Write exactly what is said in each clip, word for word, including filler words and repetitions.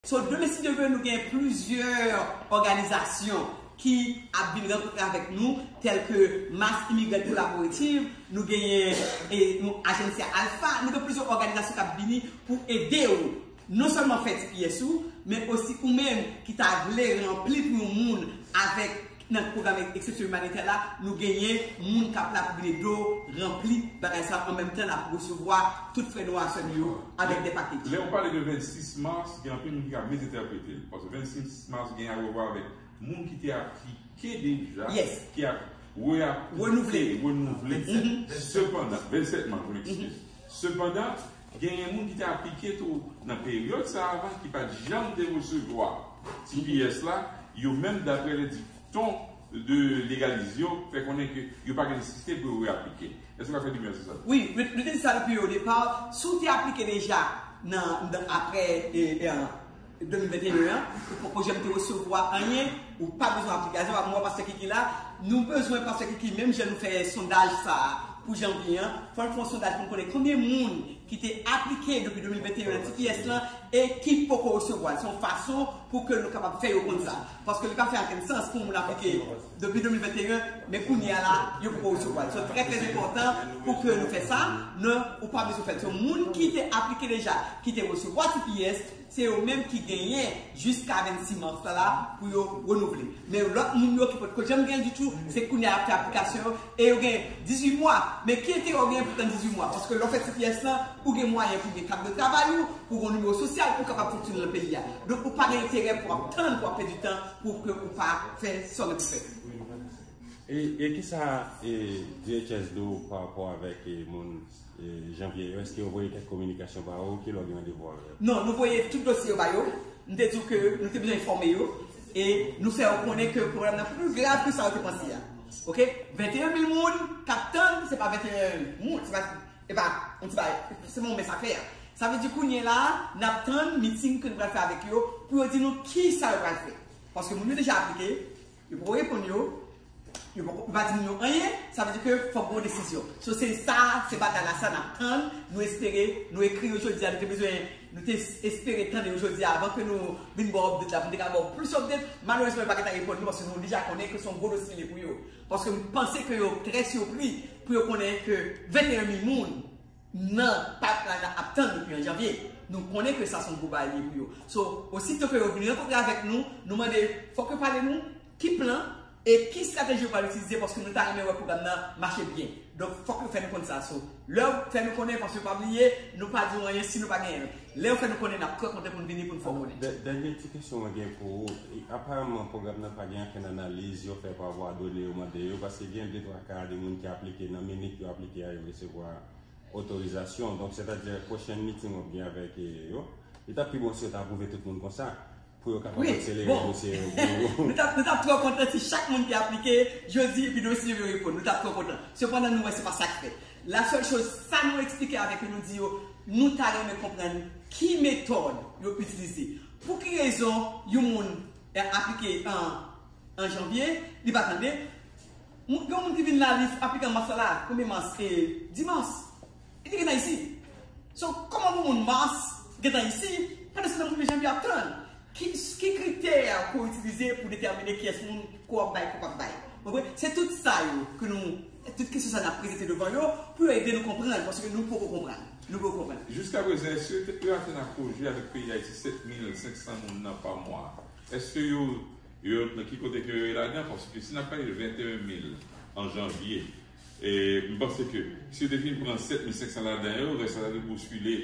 So, demen, si Dye vle, nou gen plizyè òganizasyon ki ap vin rankontre avèk nou, tèl ke Mass Immigrant Collaborative, nou genyen e, nou Agencia Alpha, nou gen plizyè òganizasyon k ap vini pou ede w non sèlman fè T P S ou, men osi ou menm ki ta vle ranpli pou yon moun avèk nan pwogram eksepsyon imanitè la, nou genyen moun k ap la pou vin ede w ranpli bagay sa an menm tan n ap resevwa tout frè nou a sè nou yo avèk de pakej. Lè w pale de vennsis mas, gen anpil moun ki ka mezentèprete l. Paske vennsis mas gen a wè avèk moun ki te aplike deja, ki ap reaplike, renouvle. Sepandan, vennsenk mas, je m'excuse. Sepandan, genyen moun ki te aplike tou nan peryòd sa avan ki pa t janm te resevwa T P S la, yo menm, daprè le dikton de legalize yo, fè konnen ke yo pa gen nesesite pou yo reaplike. Èske w ka fè diferans sa? Wi, nou, nou te di sa depi o depa. Si w te aplike deja nan, nan apre, e, e, de mil venteyen an, ou poko janm te resevwa anyen, ou pa bezwen aplikasyon, pa mwen, Pastè Kiki la, nou bezwen Pastè Kiki, menm jan nou fè sondaj sa a pou janvye an, fò n fè yon sondaj pou n konnen konbyen moun ki te aplike depi de mil venteyen an nan T P S lan e ki poko resevwa l. Se yon fason pou ke nou kapab fè yo konn sa. Paske li pa fè okenn sans pou moun aplike depi de mil venteyen, men kounye a la, yo poko resevwa l. Se trè, trè enpòtan pou ke nou fè sa. Non, ou pa bezwen fè l. Se moun ki te aplike deja, ki te resevwa T P S, se yo menm ki genyen jiska vennsis mas la pou yo renouvle. Men lòt moun yo ki potko janm gen ditou, se kounye a y ap fè aplikasyon yo e yo gen dizuit mwa. Men ki enterè w gen pou tann dizuit mwa? Paske lè w fè T P S lan, ou gen mwayen pou w gen kat de travay ou, pou w gen yon nimewo sosyal, pou w kapab fonksyone nan peyi a. Donk, ou pa gen enterè pou w ap tann, pou w ap pèdi tan, pou ke ou pa fè sa w gen pou fè. E, e kisa, e, D H S di w pa rapò avèk, e, moun, e, janvye yo? Èske yo voye kèk kominikasyon ba ou? Kilè w gen randevou avè yo? Non, nou voye tout dosye yo ba yo. Nou te di w ke nou te bezwen enfòme yo. E nou fè yo konnen ke pwoblèm nan pi grav ke sa yo te panse a. Oke? Venteyen mil moun k ap tann, se pa venteyen moun, se pa, e pa, yon ti bagay, se pa yon mens afè a. Sa vle di kounye a la, n ap tann miting ke nou pral fè avèk yo pou yo di nou kisa yo pral fè. Paske moun yo deja aplike, yo poko reponn yo, yo poko, yo pa di moun yo anyen, sa vle di ke fòk gen yon desizyon. So, se sa, se batay la sa n ap tann, nou espere, nou ekri yo jodi a, nou te bezwen, nou te espere tande yo jodi a avan ke nou vin ba w update la, pou nou te ka ba w plis update. Malerezman, yo pa gentan reponn nou, paske nou deja konnen ke se yon gwo dosye li ye pou yo. Paske m panse ke yo trè sipri pou yo konnen ke venteyen mil moun nan pipeline la ap tann depi an janvye. Nou konnen ke sa se yon gwo bagay li ye pou yo. So, osito ke yo vin rankontre avèk nou, nou mande, fòk yo pale nou ki plan e ki estrateji yo pral itilize, paske nou ta renmen wè pwogram nan mache byen. Donk, fòk yo fè nou konn sa. So, lè yo fè nou konnen, paske pa bliye, nou pa di w anyen si nou pa genyen l. Lè yo fè nou konnen, n ap trè kontan pou n vini pou n fè w konnen. Dè-, dènye ti kesyon mwen gen pou ou. E, aparaman, pwogram nan pa gen okenn analiz yo fè pa vwa done yo mande yo, paske gen de twa ka de moun ki aplike nan minit yo aplike a, yo resevwa otorizasyon. Donk, sètadi, pwochen miting w ap gen avèk, e, yo, li t ap pi bon si yo ta apwouve tout moun konsa, pou yo kapab akselere dosye yo pou yo. Nou t ap, nou t ap twò kontan si chak moun ki aplike jodi epi dosye yo reponn. Nou t ap twò kontan. Sepandan, nou wè se pa sa k fèt. La sèl choz, sa nou eksplike avèk yo, nou di yo, nou ta renmen konprann ki metòd yo itilize. Pou ki rezon yon moun, e, aplike an, an janvye, li pa tande? Moun, gen moun ki vin la, li aplike an mas la, konbyen mas? E, dis mas. Li te gentan isi. So, kòman pou moun mas gentan isi, pandan se nan premye janvye ap tann? Ki, ki kritè ke w itilize pou detèmine kiyès moun ke w ap bay, ke w p ap bay? Ou konprann? Se tout sa yo ke nou, tout kesyon sa n ap prezante devan yo, pou yo ede nou konprann, paske nou poko konprann. Nou poko konprann. Jiskaprezan, èske yo te, yo atteint a pwojè avèk peyi Dayiti sèt mil senk san moun nan pa mwa? Èske yo, yo, nan ki kote ke yo ye ladan? Paske si n ap pale de venteyen mil an janvye, e m panse ke si yo te fin pran sèt mil senk san ladan yo, rès la ta dwe bouskile,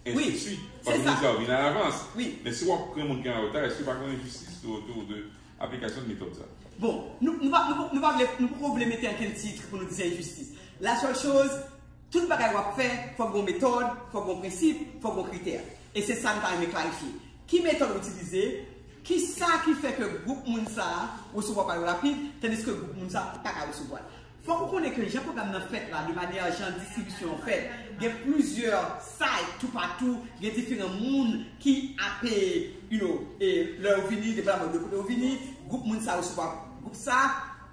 ensidswit. Paske moun sa yo vin alavans. Men si w ap pran moun ki an reta, èske pa gen enjistis tou otou de aplikasyon de metòd sa? Bon, nou, nou pa, nou, nou pa vle, nou poko vle mete ankenn tit pou nou di se enjistis. La sèl choz, tout bagay w ap fè, fòk gon metòd, fòk gon prensip, fòk gon kritè. E se sa n ta renmen klarifye. Ki metòd w itilize? Kisa ki fè ke gwoup moun sa a resevwa pa yo rapid, tandiske gwoup moun sa a pa ka resevwa l? Fòk ou konnen ke jan pwogram nan fèt la, de manyè jan distribisyon an fèt, gen plizyè site toupatou, gen diferan moun ki ap, you know, e lè yo vini, depandaman de kote yo vini, gwoup moun sa a resevwa gwoup sa a,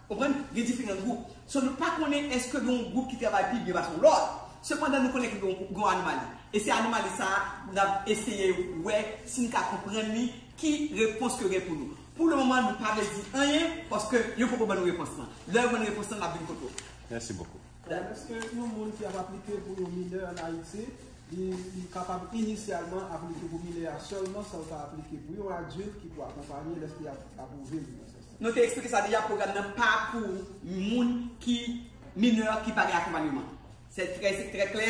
konprann? Gen diferan gwoup. So, nou pa konnen èske gen yon gwoup ki travay pi byen pase yon lòt. Sepandan, nou konnen ke gen yon anomali. E se anomali sa a, n ap eseye wè si n ka konprann li, ki repons ke gen pou nou. Pou le moman, nou pa vle di anyen, paske yo poko ban nou repons lan. Lè yo ban nou repons lan, n ap vin kote w. Merci beaucoup. Èske yon moun ki ap aplike pou yon minè an Ayiti, li, li kapab inisyalman aplike pou minè a sèlman san l pa aplike pou yon adilt ki pou akonpanye lèske y ap apwouve li nan sans sa? Nou te eksplike sa deja, pwogram nan pa pou moun ki minè ki pa gen akonpanyeman. Se trè, se trè klè,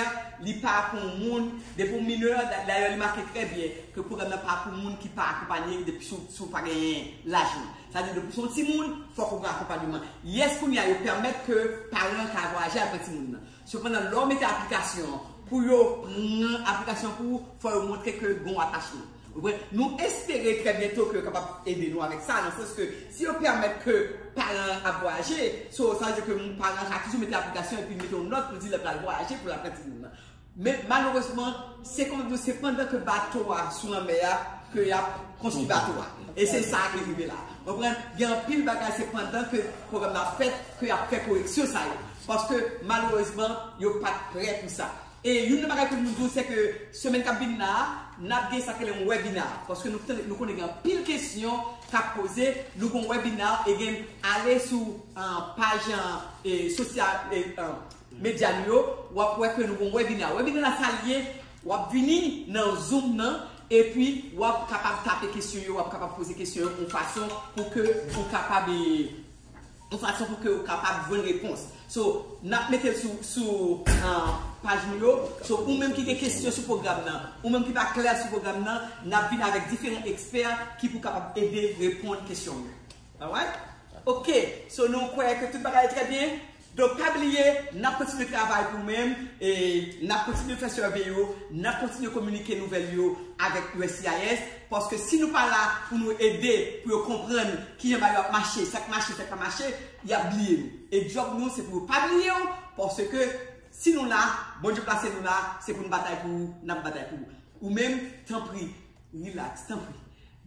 li pa pou moun, depi w minè, dayè li make trè byen ke pwogram nan pa pou moun ki pa akonpanye depi si w, si w pa genyen laj lan. Sa di depi w se yon timoun, fòk ou gen akonpanyeman. Yes, kounye a yo pèmèt ke paran ka vwayaje avèk timoun nan. Sepandan, lè w mete aplikasyon an, pou yo pran aplikasyon pou ou, fò yo montre ke gen yon atachman. Ou konprann? Nou espere trè byento ke yo kapab ede nou avèk sa, nan sans ke si yo pèmèt ke paran an ap vwayaje, so, sa vle di ke paran an ka toujou mete aplikasyon epi mete yon nòt pou di lè l pral vwayaje pou l ap pran timoun nan. Men malerezman, se kòm nou se pandan ke bato a sou lanmè a ke y ap konstwi bato a. E se sa ki rive la. Ou konprann? Gen anpil bagay se pandan ke pwogram nan ap fèt ke y ap fè koreksyon sa yo. Paske malerezman, yo pa t prè pou sa. E youn nan bagay ke m di w se ke semèn k ap vin la a, n ap gen sa k rele yon webina. Paske nou, nou konnen gen anpil kesyon k ap poze, nou gen yon webina e gen ale sou uh, paj uh, e, sosyal e, uh, medya nou yo, w ap wè ke nou gen yon webina. Webina la sa l ye, w ap vini nan Zoom nan, epi w ap kapab tape kesyon yo, w ap kapab poze kesyon yo yon fason pou ke ou kapab e, yon fason pou ke ou kapab jwenn repons. So, n ap mete l sou, sou uh, paj nou yo. So, ou menm ki gen kesyon sou pwogram nan, ou menm ki pa klè sou pwogram nan, n ap vin avèk diferan ekspè ki pou kapab ede reponn kesyon yo. Alright? Ok, so nou kwè ke tout bagay trè byen. Donk, pa bliye, n ap kontinye travay pou menm, e n ap kontinye fè survey yo, n ap kontinye kominike nouvèl yo avèk U S C I S, paske si nou pa la pou nou ede, pou yo konprann kijan bagay yo ap mache, sa k mache, sa k pa mache, y ap bliye nou. E djòb nou, se pou yo pa bliye w, paske si nou la, Bondye plase nou la, se pou n batay pou ou, n ap batay pou ou. Ou menm, tanpri, relax, tanpri.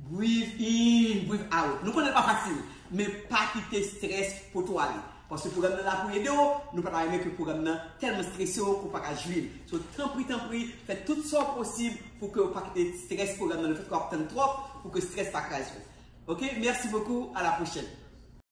Breathe in, breathe out. Nou konnen l pa fasil, men pa kite strès pote w ale. Paske pwogram nan la pou ede w, nou pa ta renmen ke pwogram nan tèlman strese w ke w pa ka jwi l. So, tanpri, tanpri, fè tout sa w posib pou ke w pa kite strès pwogram nan, lefètke w ap tann twòp, pou ke strès pa kraze w. Ok, merci beaucoup, à la prochaine.